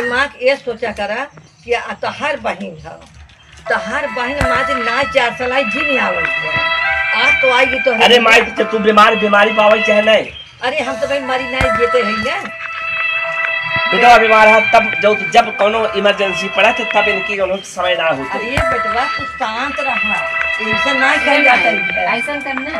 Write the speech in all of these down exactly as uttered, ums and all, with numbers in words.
माँ के ये सोचा करा कि आ तोहार बहिन ह, तोहार बहिन माँ जी ना चार साल आई जी नहीं आवत है। आज तो आई तो अरे माई, जब तू बीमार, बीमारी पावे चाहे नहीं। अरे हम तो भाई मरी नहीं देते हैं ना। बेटवा बीमार है तब जब, जब कोनो इमरजेंसी पड़ा तो तब इनकी कोनो समय ना होते। अरे बेटवा तू शांत रहा, ऐसा ना नहीं कहा जाता है। ऐसा करना,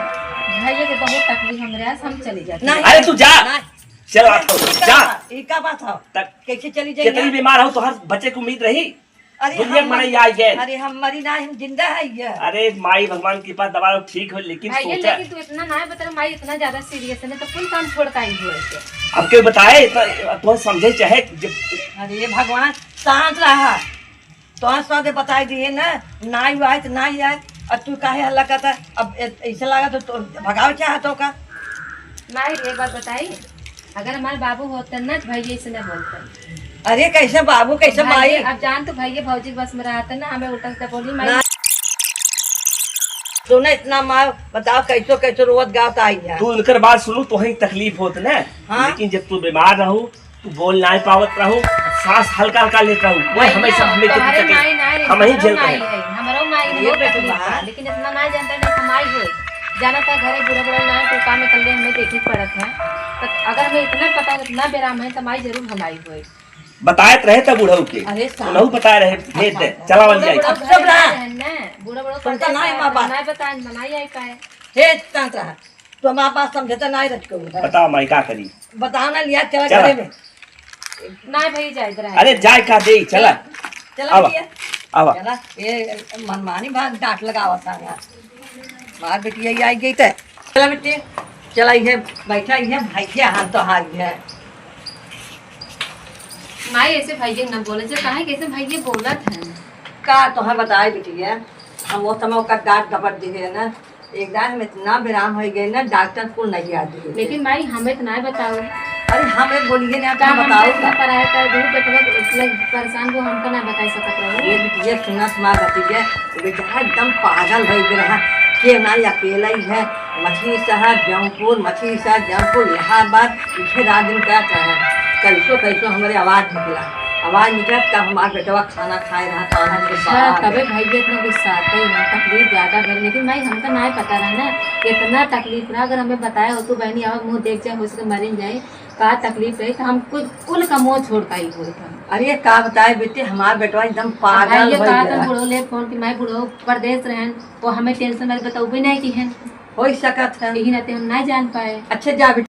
भैया के बहुत तकलीफ हमरे आज, हम चले जाते हैं। नहीं, अरे तू जा। नहीं। चल, आप तो ई का जा। बात, ई का बात है? तब कैसे चली जाइए? कितनी बीमार हो, तो हर बच्चे को उम्मीद रही। अरे दुनिया हम में मर-, नहीं आई है। अरे हम मरी ना, हम जिंदा है ये। अरे माई भगवान की कृपा, दवा ठीक हो, लेकिन भैया, सोचा। लेकिन तू इतना ना बता, माई इतना ज्यादा सीरियस है ना, तो कुल काम छोड़ के आई हो ऐसे। अब क्यों बताए, इतना तो समझे चाहे जब अरे भगवान, शांत रहा। तोहर साथे बताई दिए ना, नाई आए तो नाई आए। अब तू काहे हल्ला करता? अब ए-, ऐसे लगा तो, तो भगावे चाहत हो का? माई, एक बात बताई, अगर हमारे बाबू होते ना तो भैया ऐसे ना बोलते। अरे कैसे बाबू, कैसे भाई, माई? अब जान तो भैया भौजी के बस में रहते ना, हमें उल्टा सीधा बोली माई। ना। सुने इतना माँ, बताओ कैसो कैसो रोवत गावत आई है। तू उनकर बात सुनू तो ही तकलीफ होत ना, हाँ? लेकिन जब तू बीमार रहू तू बोल नाई पावत रहू, सांस हल्का हल्का लेत रहू। वही भैया, हमेशा हमें तोहरे तकलीफ, माई ना रे, हम ही हमरो झेलत माई रहे। है, हमरो माई ये है, बेटा तकलीफ बा, बाहर। लेकिन इतना ना जानता नहीं कमाई होए। जाना था घरे बूढ़ा बूढ़ा ना तो काम में कल्ले हमें देखे पड़त है। तो अगर हमें इतना पता, इतना बेराम है तो माई जरूर हमारी होए। बताए तो रहे था बूढ़ऊ के, अरे साहब। उन्हों बताए रहे, भेज दे, अच्छा। चला वाली बूढ़ा जाए। बूढ़ा अब सब घर रहा। में है ना, बूढ़ा बूढ़ा सुनता परदेस नहीं है, माँ बात। ना बताए, ना आई पाए। हे शांत रहा, तो हमारे बात समझे तो नहीं रख के उधर। बताओ माई का करी? बताओ ना लिया, चला चला। घरे में। ना भई, जाए इधर आए। अरे जाए का दे, चला। चला आवा, बिटिया। आवा। चला, ये मनमानी भाग डांट लगावा सारा। मार बिटिया, ये आई गई ते। चला बिटिया, चला, ये बैठा, ये भैया हाथ तो हाथ है। माई ऐसे भैया न बोले, जो काहे कैसे भैया बोलत हैं? का तोहे बताए बिटिया, हम वो समय ओकर डांट डपट दिहे ना, एक दान हम इतना बेराम होइ गए ना, डॉक्टर कुल नहीं आते हैं। लेकिन माई, हमें तो ना बताओ। अरे, हमें बोलिए ना, का अपना हम बताओ इतना का? पराया कर दूँ, बेटवा के इतना परेशान को हमका ना बताई सकत रहो। ये बिटिया सुना, सुना बतिया, बेचारा एकदम पागल होइ गया है। के ना अकेला ही है, मछली शहर, जौनपुर, मछली शहर, जौनपुर, इलाहाबाद, इधर रात दिन करत रहे। कैसो, कैसो हमरे आवाज निकला। आवाज निकला, तब हमार बेटवा खाना खाए रहा, तो आनंद के अच्छा, बाहर तबे है। भैया इतना गुस्सा आते हैं, तकलीफ ज्यादा भर, लेकिन भाई हमका ना पता रहा ना, इतना तकलीफ रहा, अगर हमें बताया हो तो बहनी, आवा मुँह देख जाए, हो सके मरिन जाए, का तकलीफ रही, तो हम कुछ कुल का मुँह छोड़ पाई हुए था। अरे का बताए बेटी, हमार बेटवा एकदम अब पागल भाई ये हो कहा गया। था बुढ़ो ले फोन कि मैं बुढ़ो परदेस रहन, वो हमें टेंशन वाली बताऊ भी नहीं की है। हो सकत है। यही नाते हम ना जान पाए। अच्छा जा बेटी।